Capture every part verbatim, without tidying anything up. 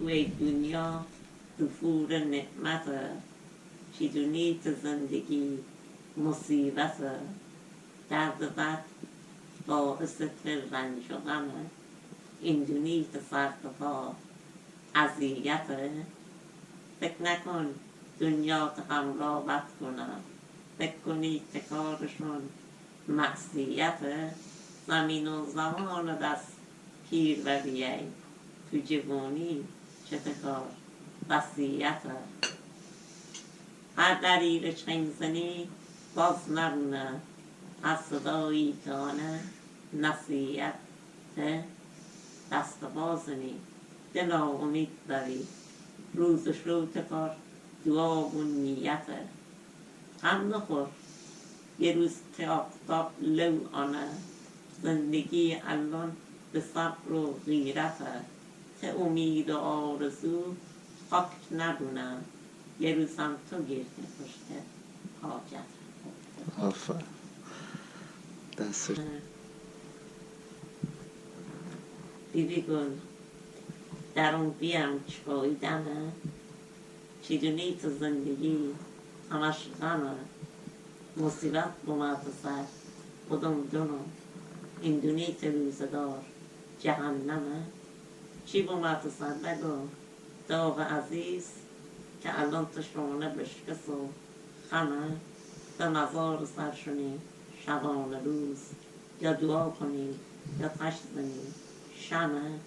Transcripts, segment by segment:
Wej dunya, tu fura ne'mat, chi duni ta zindagi musibat, darda bat to isat ranjo gama, in duni ta sar ta to aziyat. Fik nakun dunya ta hamra bat kuna, fik kuni ta karshun masiyat, zamin u zaman das pir ba biyai, tu jivuni chita kar basiyat. Har dari ra cheng zani baz nabuna, har sadai kana nasiyat. Te dasta bazani, te na umid bari, ruz shu te kar dua bu niyat. Ham nukhur, ye ruz te aftab lew ana, zindagi alon be sabr u g'irat. Te umid u arzu pak nabuna, ye ruz ham to gir te pushte hajat. Aferin. Dast Bibi Gul, darum biam chko idana, chi duni ta zindagi hamash gama, musibat buma ta sar, udum dunu, in duni ta ruzadar jahannama, chi buma ta sar bago, Dog aziz, ka alon ta shona bishka so khama, ta mazar sar shuni shabona ruz, ya dua kuni, ya tash zani shama,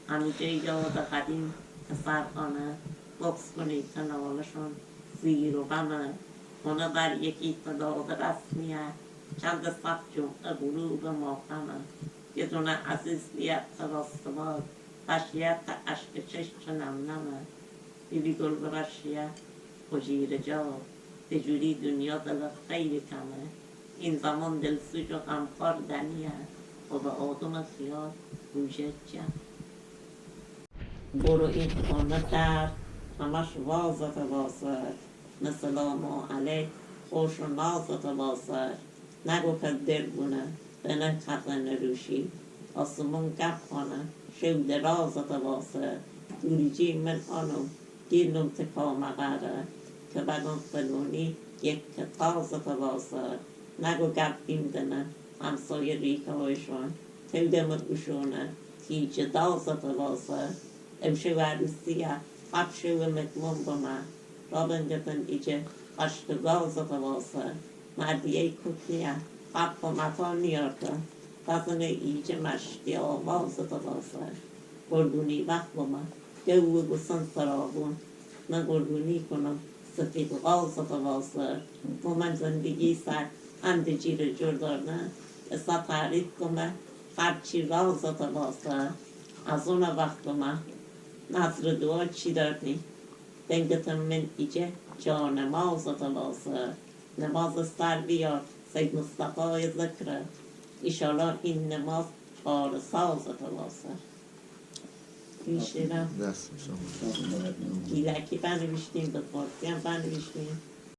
ami jay ya da qadim ta sar ana, box kuni ta nola shon ziro bama, ona bar yaki ta dog da rasmiya, chanda sap jum a gulu ba mo khama, ya duna aziz ya ta ros ta bog, Tash ya ta ashka chesh chanam nama, Bibi Gul ba bash ya, Ojira ja, te juri dunya da la khayri kama, in zaman del sujo am khor daniya, oba oduma khiyal, uje ja. Boro in kona tar, hamash vaza ta vaza, Assalamu alaikum, hosh naza ta vaza, Nagu ka der guna, tana kata na rushi. Asumun kap hona, shew de raza ta vasa, turi ji men ono, gilum te koma gara, ka bagon fanuni, yek ka taza ta vasa, nagu kap imdana, am so ye ri ka oishon, tew de mut ushona, ti je daza ta vasa, em shew arusia, hap shew me kmon bama, Robin gatan ije, ashtu gaza ta vasa, Madiai kutnia, papo mato niorta, tazane ije mashti o vauza ta vasa. Gorduni vakboma, geu gusan sarabu, na gorduni kono, safit vauza ta vasa. Moman zandigi sa, ande jira jordorna, sa tarit koma, harchi vauza ta vasa. Azuna vakboma, nasra dua chidarni. Tengatamen ije, jona mauza ta vasa. Namaz star biya, Said Mustafa ya zikra. İnşallah in namaz çağrı sağza ta vasa. İnşallah. Ders, inşallah. Gila ki ben viştim de, Portiyan ben viştim.